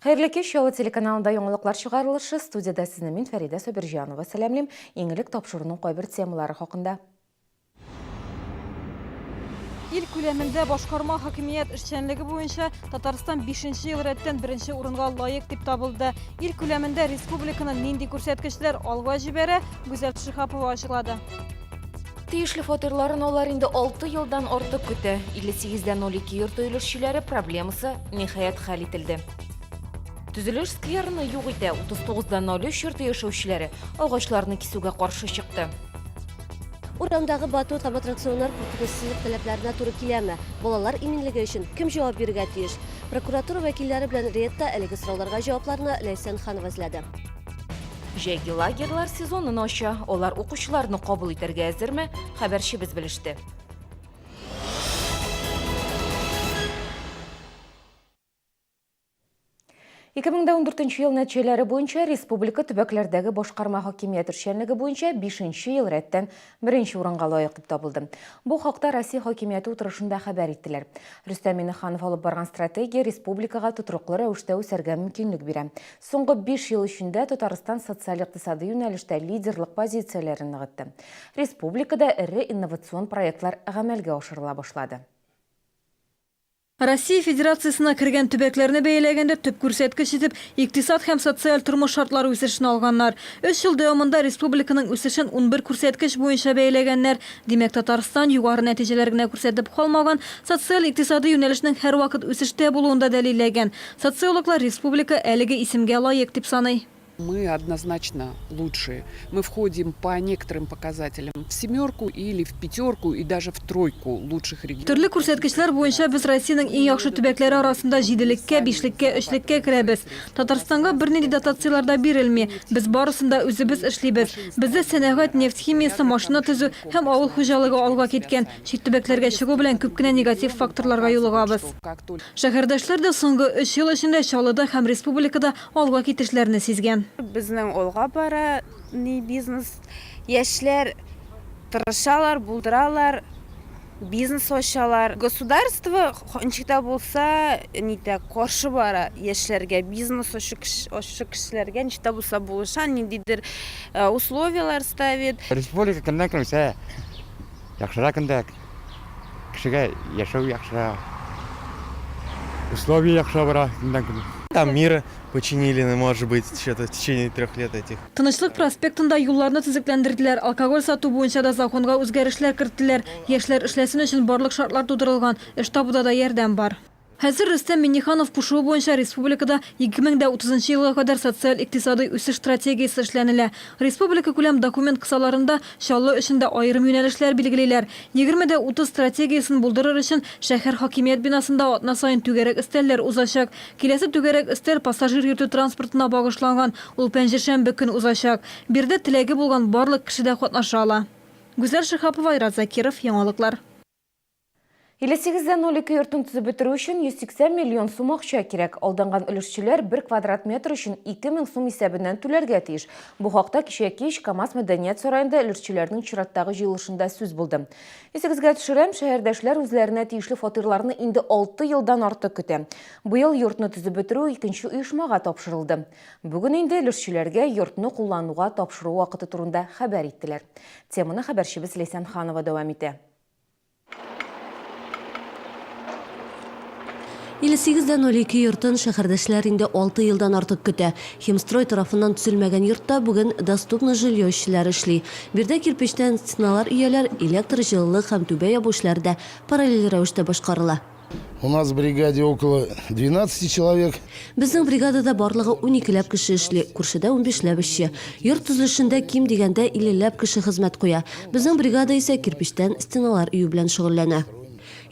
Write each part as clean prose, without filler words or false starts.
Хәерле кич, Чаллы телеканалында яңалыклар чыгарылышы. Студиядә сезне мин, Фәридә Сабирҗанова, сәламлим. Иң элек тапшыруның кайбер темалары хакында. Ил күләмендә башкарма хакимият эшчәнлеге буенча Татарстан бишенче ел рәттән беренче урынга лаек дип табылды. Ил күләмендә республиканы нинди күрсәткечләр алга җибәрә, Гүзәл Шиһапова ачыклады. Тиешле фатирларын алар инде 6 елдан артык көтә. 58,02 йорты өлешчеләре проблемасы, ниһаять, хәл ителде. Төзелеш скверны юк итә, 39,03 йорты яшәүчеләре агачларны кисүгә каршы чыкты. Урамдагы батут һәм аттракционнар куркынычсызлык таләпләренә туры киләме? Балалар иминлеге өчен кем җавап бирергә тиеш? Прокуратура вәкилләре белән рейдта әлеге сорауларга җавапларны Ләйсән Ханова эзләде. Җәйге лагерьлар сезонын ача. Алар укучыларны кабул итәргә әзерме? Хәбәрчебез белеште. 2014 ел нәтиҗәләре буенча республика төбәкләрдәге башкарма хакимият эшчәнлеге буенча бишенче ел рәттән беренче урынга лаек дип табылды. Бу хакта Россия хакимияте утырышында хәбәр иттеләр. Рөстәм Миңнеханов алып барган стратегия республикага тотрыклы рәвештә үсәргә мөмкинлек бирә. Соңгы биш ел эчендә Татарстан социаль-икътисадый юнәлештә лидерлык позицияләрен ныгытты. Республикада эре инновацион проектлар гамәлгә ашырыла башлады. Россия Федерациясенә кергән төбәкләрне бәяләгәндә төп күрсәткеч итеп икътисад һәм социаль тормыш шартлары үсешен алганнар. Өч ел дәвамында республиканың үсешен 11 күрсәткеч буенча бәяләгәннәр. Димәк, Татарстан югары нәтиҗәләр генә күрсәтеп калмаган, социаль-икътисадый юнәлешнең һәрвакыт үсештә булуын да дәлилләгән. Социологлар республика әлеге исемгә лаек дип саный. Мы однозначно лучшие. Мы входим по некоторым показателям в семерку или в пятерку и даже в тройку лучших регионов. Төрле күрсәткечләр буенча без Россиянең иң яхшы төбәкләре арасында җиделеккә, бишлеккә, өчлеккә керәбез. Татарстанга бернинди дотацияләр дә бирелми. Без барысын да үзебез эшлибез. Бездә сәнәгать, нефть химиясе, машина төзү һәм авыл хуҗалыгы алга киткән. Чит төбәкләргә чыгу белән күп кенә негатив факторларга юлыгабыз. Шәһәрдәшләр дә соңгы өч ел эчендә Чаллыда һәм республикада Алга китешләрне сизгән. Безнең алга бара ни бизнес. Яшьләр тырышалар, булдыралар, бизнес ачалар. Государство ничек тә булса нитә, каршы бара яшьләргә, бизнес ачучы кешеләргә ничек тә булса булыша, ниндидер условияләр ставит. Республика көннән-көн үсә, яхшыра көндә. Кешегә яшәү яхшыра. Условия яхшыра бара көннән-көн. Там мир починили, ну, может быть, что-то в течение трех лет этих. Тынычлык проспектында юлларны төзекләндерделәр, алкоголь сату буенча да законга үзгәрешләр керттеләр. Яшьләр эшләсен өчен барлык шартлар тудырылган, эш табуда да ярдәм бар. Хәзер Рөстәм Миңнеханов кушуы буенча республикада 2030 нчы елга кадәр социаль-икътисадый үсеш стратегиясе эшләнелә. Республикакүләм документ кысаларында Чаллы өчен дә аерым юнәлешләр билгелиләр. 20 дә 30 стратегиясен булдырыр өчен шәһәр хакимият бинасында атна саен түгәрәк өстәлләр узачак. Киләсе түгәрәк өстәл пассажир йөртү транспортына багышланган, ул пәнҗешәмбе көн узачак. Биредә теләге булган барлык кеше дә катнаша ала. Гүзәл Шиһапова, Айрат Закиров, Яңалыклар. 58,02 йортын төзеп бетерү өчен 180 миллион сум акча кирәк. Алданган өлешчеләр бер квадрат метр өчен 2000 сум исәбеннән түләргә тиеш. Бу хакта кичә кич КАМАЗ мәдәният сараенда өлешчеләрнең чираттагы җыелышында сүз булды. Исегезгә төшерәм, шәһәрдәшләр үзләренә тиешле фатирларны инде 6 елдан артык көтә. Быел йортны төзеп бетерү икенче оешмага тапшырылды. Бүген инде өлешчеләргә йортны куллануга тапшыру вакыты турында хәбәр иттеләр. Теманы хәбәрчебез Ләйсән Ханова дәвам итә. 58,02 йортын шәһәрдәшләр инде алты елдан артык көтә. Химстрой тарафыннан төзелмәгән йортта бүген Доступно жилье эшчеләре эшли. Биредә кирпечтән стеналар өяләр, электр, җылылык һәм түбә ябу эшләре дә параллель рәвештә башкарыла. У нас в бригаде около 12 человек. Безнең бригадада барлыгы уникеләп кеше эшли, күршедә унбишләп эшче. Йорт төзелешендә ким дигәндә иллеләп кеше хезмәт куя. Безнең бригада исә кирпечтән стеналар өю белән шөгыльләнә.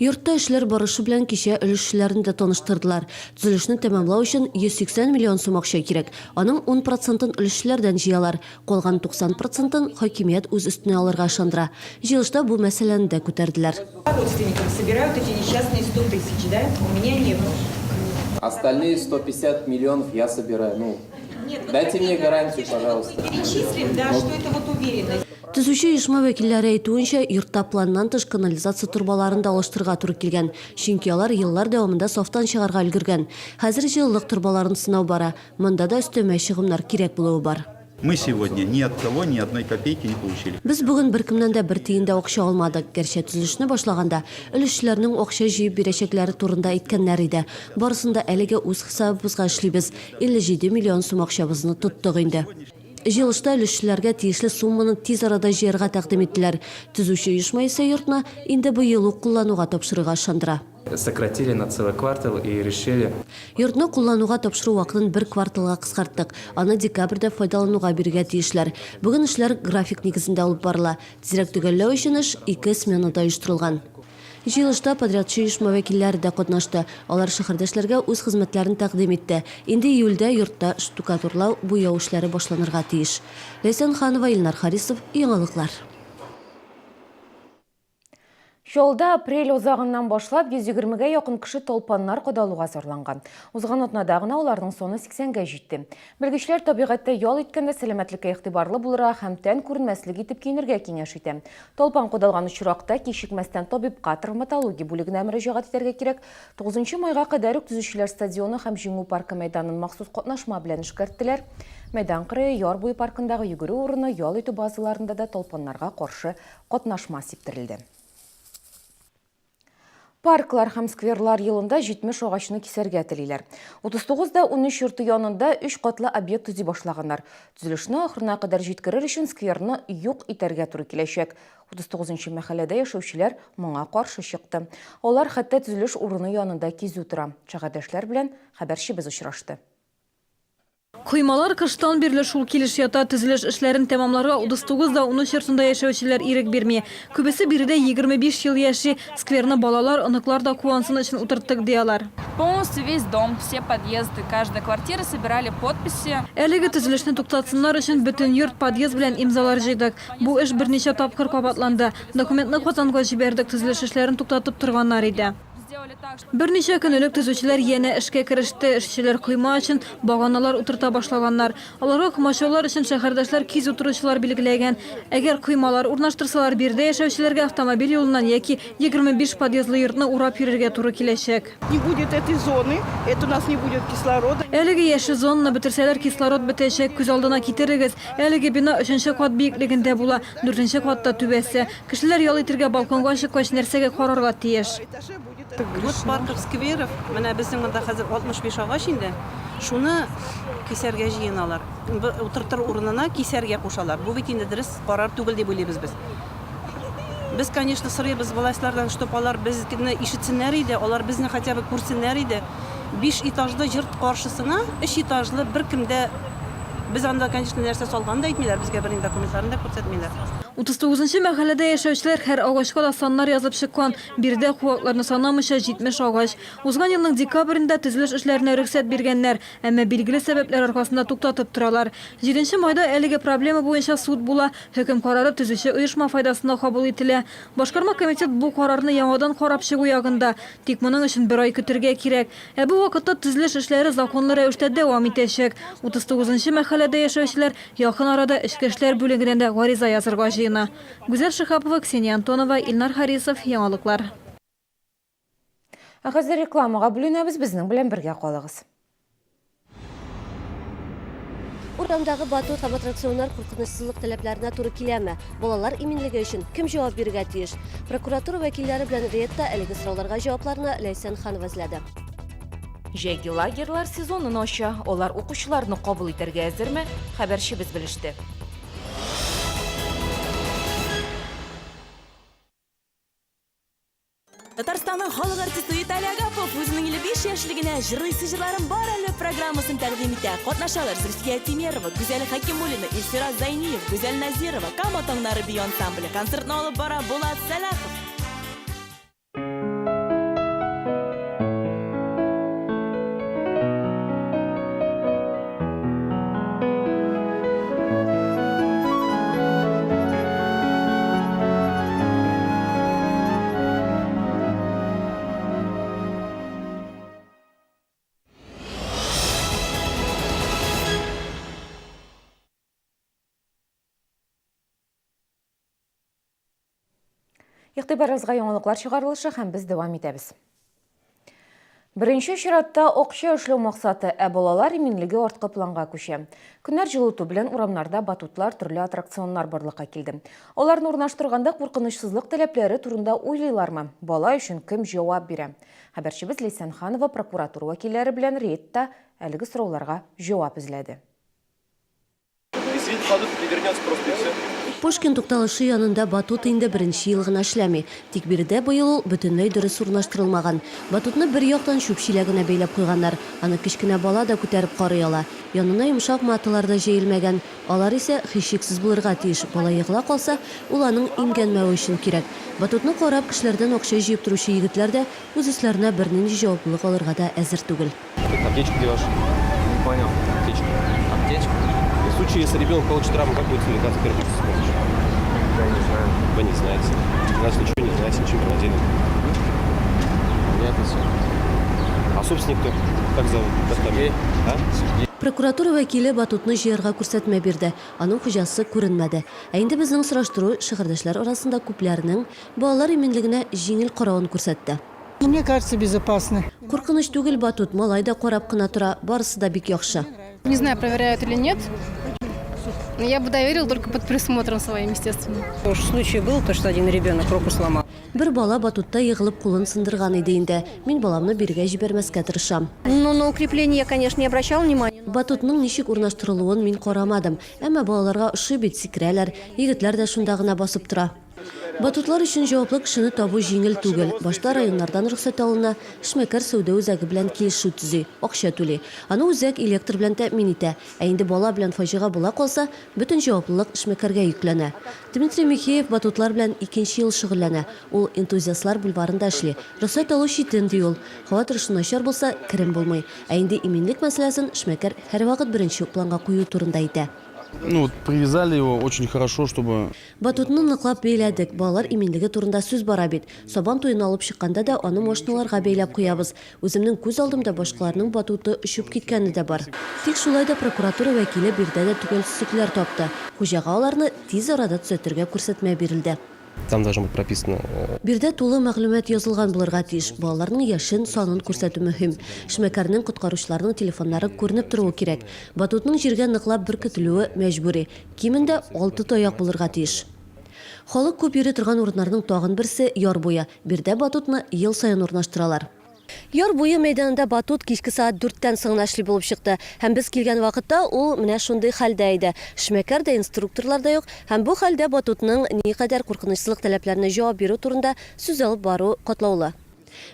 Йортта эшләр барышы белән кичә өлешчеләрне дә таныштырдылар. Төзелешне тәмамлау өчен 180 миллион сум акча кирәк. Аның ун процентын өлешчеләрдән җыялар. Калган 90 процентын хакимият үз өстенә алырга ышандыра. Җыелышта бу мәсьәләне дә күтәрделәр. Родственникам собирают эти несчастные 100 тысяч, да? У меня нету. Остальные 150 миллионов я собираю. Ну, дайте мне гарантию, пожалуйста. Перечислим, да, что это вот уверенность. Төзүче оешма вәкилләре әйтүенчә, йортта планнан тыш канализация торбаларын да алыштырырга туры килгән, чөнки алар еллар дәвамында сафтан чыгарга өлгергән. Хәзер җылылык торбаларын сынау бара. Монда да өстәмә чыгымнар кирәк булуы бар. Мы сегодня ни от кого ни одной копейки не получили. Без бүген беркемнән дә бер тиен дә акча алмадык. Гәрчә төзелешне башлаганда, өлешчеләрнең акча җыеп бирәчәкләре турында әйткәннәр иде. Барысын да әлегә үз хисабыбызга эшлибез. 57 миллион сум акчабызны тоттык инде. Җыелышта өлешчеләргә тиешле сумманы тиз арада җыярга тәкъдим иттеләр. Төзүче оешма исә йортны инде быел ук куллануга тапшырырга ышандыра. Сократили на целый квартал и решили. Йортны куллануга тапшыру вакытын бер кварталга кыскарттык. Аны декабрьдә файдалануга бирергә тиешләр. Бүген эшләр график нигезендә алып барыла. Тизрәк төгәлләү өчен эш ике сменада оештырылган. Җыелышта подрядчы оешма вәкилләре дә катнашты. Алар шәһәрдәшләргә үз хезмәтләрен тәкъдим итте. Инде июльдә йортта штукатурлау, буяу эшләре башланырга тиеш. Ләйсән Ханова, Илнар Харисов, Яңалыклар. Чаллыда апрель азагыннан башлап 120 гә якын кеше талпаннар кадалуга зарланган. Узган атнада гына аларның саны 80 гә җитте. Белгечләр табигатьтә ял иткәндә сәламәтлеккә игътибарлы булырга һәм тән күренмәслек итеп киенергә киңәш итә. Талпан кадалган очракта кичекмәстән табибка, травматология бүлегенә мөрәҗәгать итәргә кирәк. Тугызынчы майга кадәр үк Төзүчеләр стадионы һәм Җиңү паркы мәйданын махсус катнашма белән эшкәрттеләр. Мәйдан кырые, яр буе паркындагы йөгерү урыны, ял итү базаларында да талпаннарга каршы катнашма сиптерелде. Парклар һәм скверлар елында 70 агачны кисәргә телиләр. 39 да 13 йорты янында өч катлы объект төзи башлаганнар. Төзелешне ахырына кадәр җиткерер өчен скверны юк итәргә туры киләчәк. 39 нчы мәхәлләдә яшәүчеләр моңа каршы чыкты. Алар хәтта төзелеш урыны янында кизү тора. Шәһәрдәшләр белән хәбәрчебез очрашты. Коймалар кыштан бирле шул килеш ята, төзелеш эшләрен тәмамларга 39 да 13 йортында яшәүчеләр ирек бирми. Күбесе биредә 25 ел яши. Скверны балалар, оныклар да куансын өчен утырттык, ди алар. Полностью весь дом, все подъезды, каждая квартира собирали подписи. Әлеге төзелешне туктатсыннар өчен бөтен йорт, подъезд белән имзалар җыйдык. Бу эш берничә тапкыр кабатланды. Документны Казанга җибәрдек, төзелеш эшләрен туктатып торганнар иде. Берничә көн элек төзүчеләр янә эшкә кереште. Эшчеләр койма өчен баганалар утырта башлаганнар. Аларга комачаулар өчен шәһәрдәшләр киз утыручылар билгеләгән. Әгәр коймалар урнаштырсалар, биредә яшәүчеләргә автомобиль юлыннан яки 25 подъездлы йортны урап йөрергә туры киләчәк. Не будет этой зоны, это у нас не будет кислорода. Әлеге яшел зонаны бетерсәләр, кислород бетәчәк. Күз алдына китерегез, әлеге бина өченче кат биеклегендә була, дүртенче катта түбәсе. Кешеләр ял итергә балконга чыккач, нәрсәгә карарга тиеш? Вот парков, скверов, менә безнең монда хәзер 65 агач инде, шуны кисәргә җыеналар. Утыртыр урынына кисәргә кушалар. Бу бит инде дөрес карар түгел дип уйлыйбыз без. Без, конечно, сорыйбыз властьлардан, чтоб алар безне ишетсеннәр иде, алар безне хотя бы күрсеннәр иде. Биш этажлы йорт каршысына өч этажлы беркем дә Без анда, конечно, нәрсә салганын да әйтмиләр, безгә бернинди документларын да күрсәтмиләр. 39 нчы мәхәлләдә яшәүчеләр һәр агачка да саннар язып чыккан. Биредә куакларны санамыйча 70 агач. Узган елның декабрендә төзелеш эшләренә рөхсәт биргәннәр, әмма билгеле сәбәпләр аркасында туктатып торалар. Җиденче майда әлеге проблема буенча суд була, хөкем карары төзүче оешма файдасына кабул ителә. Башкарма комитет бу карарны яңадан карап чыгу ягында. Тик моның өчен бер ай көтергә кирәк. Ә бу вакытта төзелеш эшләре законлы рәвештә дәвам итәчәк. 39 нчы мәхәлләдә яшәүчеләр якын арада эчке эшләр бүлегенә дә гариза язырга җыена. Гүзәл Шиһапова, Ксения Антонова, Илнар Харисов, Яңалыклар. Ә хәзер рекламага бүленәбез, безнең белән бергә калыгыз. Урамдагы батут һәм аттракционнар куркынычсызлык таләпләренә туры киләме? Балалар иминлеге өчен кем җавап бирергә тиеш? Прокуратура вәкилләре белән рейдта әлеге сорауларга җавапларны Ләйсән Ханова эзләде. Җәйге лагерьлар сезонын ача. Алар укучыларны кабул итәргә әзерме? Хәбәрчебез белеште. Татарстанның халык артисты Виталий Агапов үзенең 55 яшьлегенә Җырлыйсы җырларым бар әле программасын тәкъдим итә. Катнашалар Зөлфия Тимерова, Гүзәл Хәкимуллина, Илфира Зәйниев, Гүзәл Назирова, Кама таңнары бию ансамбле. Концертны алып бара Булат Сәлахов. Игътибарыгызга яңалыклар чыгарылышы һәм без дәвам итәбез. Беренче чиратта акча эшләү максаты, ә балалар иминлеге арткы планга күчә. Көннәр җылыту белән урамнарда батутлар, төрле аттракционнар барлыкка килде. Аларны урнаштырганда куркынычсызлык таләпләре турында уйлыйлармы? Бала өчен кем җавап бирә? Хәбәрчебез Ләйсән Ханова прокуратура вәкилләре белән рейдта әлеге сорауларга җавап эзләде. Пушкин тукталышы янында батут инде беренче ел гына эшләми. Тик биредә быел ул бөтенләй дөрес урнаштырылмаган. Батутны бер яктан чүп чиләгенә бәйләп куйганнар. Аны кечкенә бала да күтәреп карый ала. Янына йомшак маталар да җәелмәгән. Алар исә, һичшиксез булырга тиеш, бала егыла калса, ул аның имгәнмәве өчен кирәк. Батутны карап, кешеләрдән акча җыеп торучы егетләр дә үз өсләренә бернинди җаваплылык алырга да әзер түгел. Аптечку где ваша? Не понял. Аптечку. Аптечку? В случае, если ребенок получит травму, как будет смекаться первый помощь? Я не знаю. Вы не знаете. Значит, ничего не знаете, ничего не проводили. Понятно все. А собственник кто? Как зовут? Как Сергей. А? Сергей. Прокуратура вәкиле батутны җыярга күрсәтмә бирде, аның хуҗасы күренмәде. Ә инде безнең сораштыру шәһәрдәшләр арасында күпләрнең балалар иминлегенә җиңел каравын күрсәтте. Мне кажется, безопасны. Куркыныч түгел батут, малай да карап кына тора, барысы да бик яхшы. Не знаю, проверяют или нет. Но я бы доверила только под присмотром своим, естественно. Уж случай был, то, что один ребенок руку сломал. Бер бала батутта егылып кулын сындырган иде инде. Мин баламны бирегә җибәрмәскә тырышам. Ну, на укрепление я, конечно, не обращала внимания. Батутның ничек урнаштырылуын мин карамадым. Әмма балаларга ошый бит, сикерәләр. Егетләр дә шунда гына басып тора. Батутлар өчен җаваплы кешене табу җиңел түгел. Башта районнардан рөхсәт алына, эшмәкәр сәүдә үзәге белән килешү төзи, акча түли. Аны үзәк электр белән тәэмин итә. Ә инде бала белән фаҗига була калса, бөтен җаваплылык эшмәкәргә йөкләнә. Дмитрий Михеев батутлар белән икенче ел шөгыльләнә. Ул Энтузиастлар бульварында эшли. Рөхсәт алу читен, ди ул. Һава торышы начар булса, керем булмый. Ә инде иминлек мәсьәләсен эшмәкәр һәрвакыт беренче планга кую турында әйтә. Ну вот привязали его очень хорошо, чтобы. Батутны ныклап бәйләдек, балалар иминлеге турында сүз бара бит. Сабан туена алып чыкканда да аны машиналарга бәйләп куябыз. Үземнең күз алдымда башкаларның батуты очып киткәне дә бар. Тик шулай да прокуратура вәкиле биредә дә төгәлсезлекләр тапты. Хуҗага аларны тиз арада төзәтергә күрсәтмә бирелде. Там должно быть прописано. Биредә тулы мәгълүмат язылган булырга тиеш. Балаларның яшен, санын күрсәтү мөһим. Эшмәкәрнең, коткаручыларның телефоннары күренеп торуы кирәк. Батутның җиргә ныклап беркетелүе мәҗбүри. Кимендә алты таяк булырга тиеш. Халык күп йөри торган урыннарның тагын берсе, яр буе. Биредә батутны ел саен урнаштыралар. Яр буе мәйданында батут кичке сәгать дүрттән соң гына эшли булып чыкты. Һәм без килгән вакытта ул менә шундый хәлдә иде. Эшмәкәр дә, инструкторлар да юк. Һәм бу хәлдә батутның никадәр куркынычсызлык таләпләренә җавап бирү турында сүз алып бару катлаулы.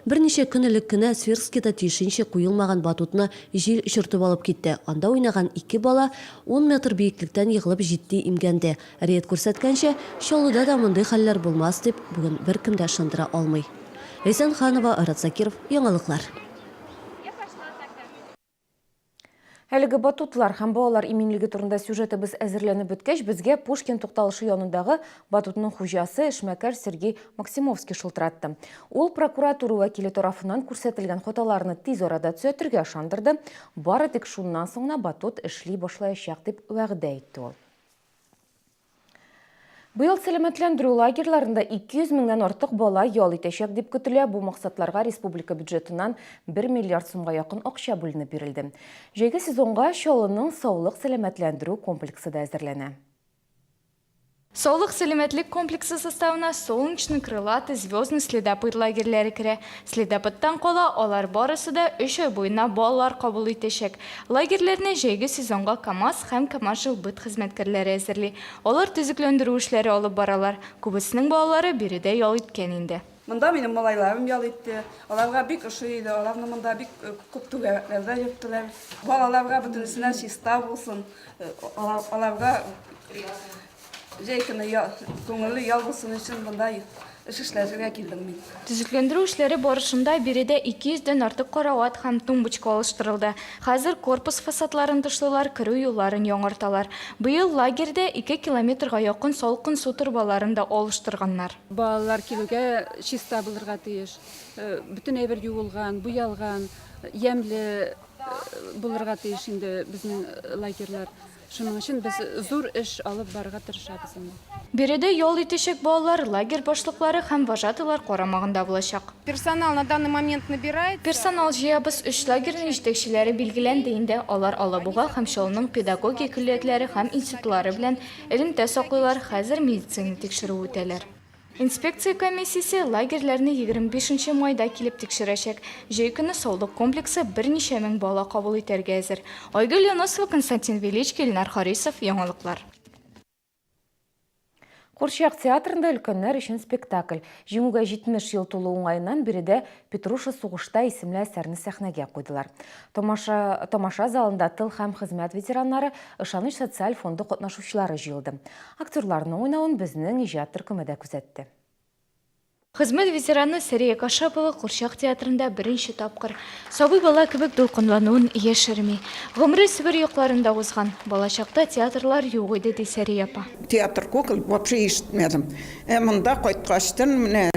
Берничә көн элек кенә Свердскида тиешенчә куелмаган батутны җил очыртып алып китте. Анда уйнаган ике бала ун метр биеклектән егылып җитди имгәнде. Рейд күрсәткәнчә, Чаллыда да мондый хәлләр булмас дип бүген беркем дә ышандыра алмый. Ләйсән Ханова, Айрат Закиров, Яңалыклар. Әлеге батутлар һәм балалар иминлеге турында сюжетыбыз әзерләнеп беткәч, безгә Пушкин тукталышы янындагы батутның хуҗасы, эшмәкәр Сергей Максимовский шылтыратты. Ул прокуратура вәкиле тарафыннан күрсәтелгән хаталарны тиз арада төзәтергә ышандырды. Бары тик шуннан соң гына батут эшли башлаячак, дип вәгъдә итте ул. Быел сәламәтләндерү лагерьларында 200 меңнән артык бала ял итәчәк дип көтелә. Бу максатларга республика бюджетыннан 1 миллиард сумга якын акча бүленеп бирелде. Җәйге сезонга Чаллының Саулык сәламәтләндерү комплексы да әзерләнә. Саулык сәламәтлек комплексы составына Солнечный, Крылатый, Звездный, Следопыт лагерьләре керә. Следопыттан кала, алар барысы да өч ай буена балалар кабул итәчәк. Лагерьләрне җәйге сезонга КАМАЗ һәм КАМАЗ-Жилбыт хезмәткәрләре әзерли. Алар төзекләндерү эшләре алып баралар. Күбесенең балалары биредә ял иткән инде. Монда минем малайларым ял итте. Аларга бик ошый иде. Аларны монда бик күп түгәрәкләрдә йөрттеләр. Балаларга бөтенесенә чиста булсын. Аларга Җәй көне күңелле ял булсын өчен монда эш эшләргә килдем мин. Төзекләндерү эшләре барышында биредә 200 дән артык карават һәм тумбочка алыштырылды. Хәзер корпус фасадларын тышлыйлар, керү юлларын яңарталар. Быел лагерьда ике километрга якын салкын су торбаларын да алыштырганнар. Балалар килүгә чиста булырга тиеш. Бөтен әйбер юылган, буялган, ямьле булырга тиеш инде безнең лагерьлар. Шуның өчен без зур эш алып барырга тырышабыз инде. Биредә ял итәчәк балалар лагерь башлыклары һәм вожатыйлар карамагында булачак. Персонал на данный момент набирается. Персонал җыябыз, өч лагерьның җитәкчеләре билгеләнде инде, алар Алабуга һәм Чаллының педагогия көллиятләре һәм институтлары белән элемтә саклыйлар, хәзер медицина тикшерүе үтәләр. Инспекция комиссиясе лагерьләрне 25 нче майда килеп тикшерәчәк. Җәй көне саулык комплексы берничә мең бала кабул итәргә әзер. Айгөл Юнысова, Константин Величко, Илнар Харисов, Яңалыклар. Курчак театрында өлкәннәр өчен спектакль. Җиңүгә 70 ел тулу уңаеннан биредә Петруша сугышта исемле әсәрне сәхнәгә куйдылар. Тамаша, тамаша залында тыл һәм хезмәт ветераннары, Ышаныч социаль фонды катнашучылары җыелды. Актерларның уйнавын безнең иҗат төркеме дә күзәтте. Хезмәт ветераны Сәрия Кашапова курчак театрында беренче тапкыр. Сабый бала кебек дулкынлануын яшерми. Гомере Себер якларында узган. Балачакта театрлар юк иде, ди Сәрия апа. Театр кукол вообще ишетмәдем. Ә монда кайткачтын менә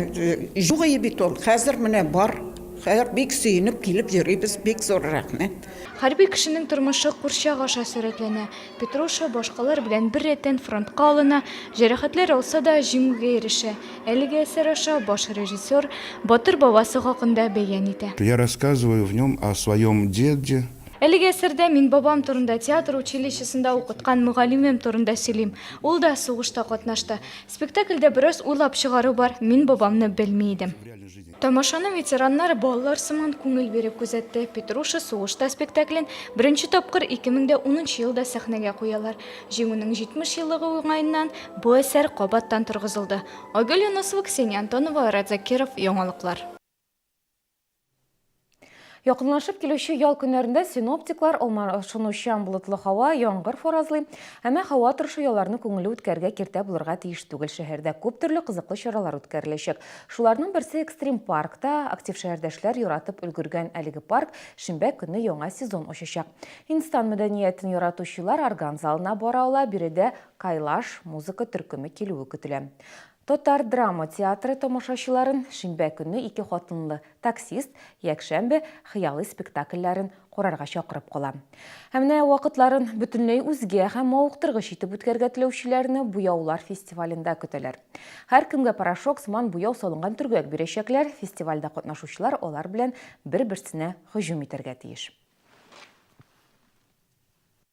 юк ие бит ул. Хәзер менә бар. Хәзер бик сөенеп килеп йөрибез. Бик зур рәхмәт. Хәрби кешенең тормышы курчак аша сурәтләнә. Петруша башкалар белән беррәттән фронтка алына, җәрәхәтләр алса да, җиңүгә ирешә. Әлеге әсәр аша баш режиссер батыр бабасы хакында бәян итә. Я рассказываю в нем о своем деде. Әлеге әсәрдә мин бабам турында, театр училищесында укыткан мөгаллимем турында сөйлим. Ул да сугышта катнашты. Спектакльдә бераз уйлап чыгару бар, мин бабамны белми идем. Тамашаны ветераннар балалар сыман күңел биреп күзәтте. Петруша сугышта спектаклен беренче тапкыр 2010 нчы елда сәхнәгә куялар. Җиңүнең 70 еллыгы уңаеннан бу әсәр кабаттан торгызылды. Айгөл Юнысова, Ксения Антонова, Айрат Закиров, Яңалыклар. Якынлашып килүче ял көннәрендә синоптиклар алмашынучан болытлы һава, яңгыр фаразлый. Әмма һава торышы ялларны күңелле үткәрергә киртә булырга тиеш түгел. Шәһәрдә күп төрле кызыклы чаралар үткәреләчәк. Шуларның берсе экстрим паркта. Актив шәһәрдәшләр яратып өлгергән әлеге парк шимбә көнне яңа сезон ачачак. Һиндстан мәдәниятен яратучылар орган залына бара ала, биредә Кайлаш музыка төркеме килүе көтелә. Татар драма театры тамашачыларын шимбә көнне ике хатынлы таксист, якшәмбе хыялый спектакльләрен карарга чакырып кала. Ә менә вакытларын бөтенләй үзгә һәм мавыктыргыч итеп үткәрергә теләүчеләрне буяулар фестивалендә көтәләр. Һәркемгә порошок сыман буяу салынган төргәк бирәчәкләр, фестивальдә катнашучылар алар белән бер-берсенә һөҗүм итәргә тиеш.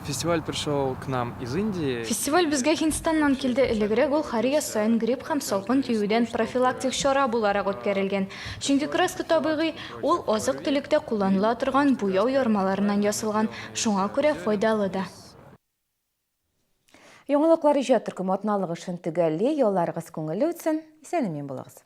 Фестиваль пришел к нам из Индии. Фестиваль безгә Һиндстаннан килде. Элегрәк ул һәр яз саен грипп һәм салкын тиюдән профилактик чара буларак үткәрелгән. Чөнки краска табигый, ул азык-төлектә кулланыла торган буяу ярмаларыннан ясалган, шуңа күрә файдалы да. Яңалыклар иҗат төркеме атналык эшен төгәлли. Ялларыгыз күңелле үтсен. Исән-имин булыгыз.